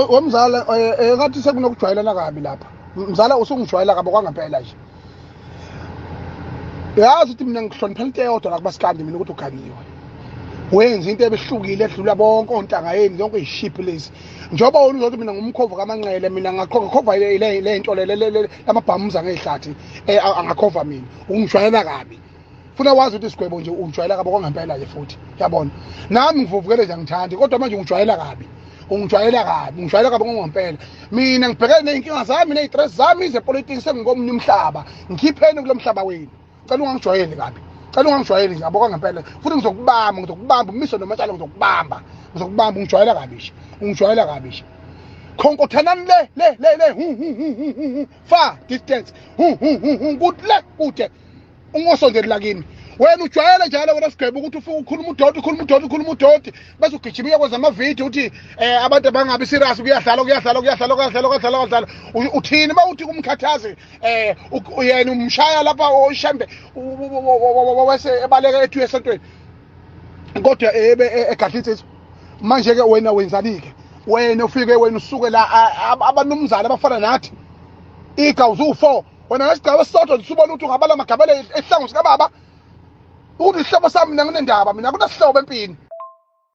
Wemzala, ngathi sekunokujwayelana kabi lapha. Mzala, usungijwayela kabi kwangempela nje. Yazi ukuthi mina ngihloniphela into eyodwa la kubasikandi mina, ukuthi uganiwe, wenza into ebehlukile edlula bonke ontanga yeni, zonke iy'shiphi lezi. Njengoba wena uzothi mina ngumkhovu kaManqele, mina ngakhova le nto le lamabhamuza ngey'hlathi, angakhova mina. Ungijwayela kabi, funa wazi ukuthi isigwebo nje ungijwayela kabi okwangempela nje futhi. Yabona, nami ngivuvukele nje, angithandi, kodwa manje ungijwayela kabi, ungijwayela kabi, ungijwayela kabi ngongempela. Mina ngibhekene ney'nkinga zami ney'stress zami zepolitiki, sengingomunye umhlaba. Ngikhipheni kulo mhlaba wenu. Cela ungangijwayeli kabi, cela ungangijwayeli nje, yabo, kwangempela futhi. Ngizokubamba, ngizokubamba umiso nomatshalo, ngizokubamba, ngizokubamba. Ungijwayela kabi nje, ungijwayela kabi nje. Khonkothanani le le le le, hu hu hu hu hu hu, far distance, hu hu hu hu, kude le, kude, ungosondeli la kimi. Wena ujwayele njalo wena sigwebe ukuthi ufike ukhuluma udoti, ukhuluma udoti, ukhuluma udoti, bese ugijima uya kwenza amavidiyo uthi abantu abangabi serious, kuyadlalwa, kuyadlalwa, kuyadlalwa, kuyadlalwa, kuyadlalwa, kuyadlalwa. Uthini uma uthi kumkhathazi yena umshaya lapha oshembe wese ebaleka ethi esontweni, kodwa ebe egadla insizwa? Manje-ke wena wenzani-ke? Wena ufike, wena usuke la, abanumzane abafana nathi igawu ziwu-four, wena ngesigaba esisodwa usubona ukuthi ungabala amagabele esihlangu sikababa, ukuthi isihlobo sami. Mina nginendaba, mina kunasihlobo empini.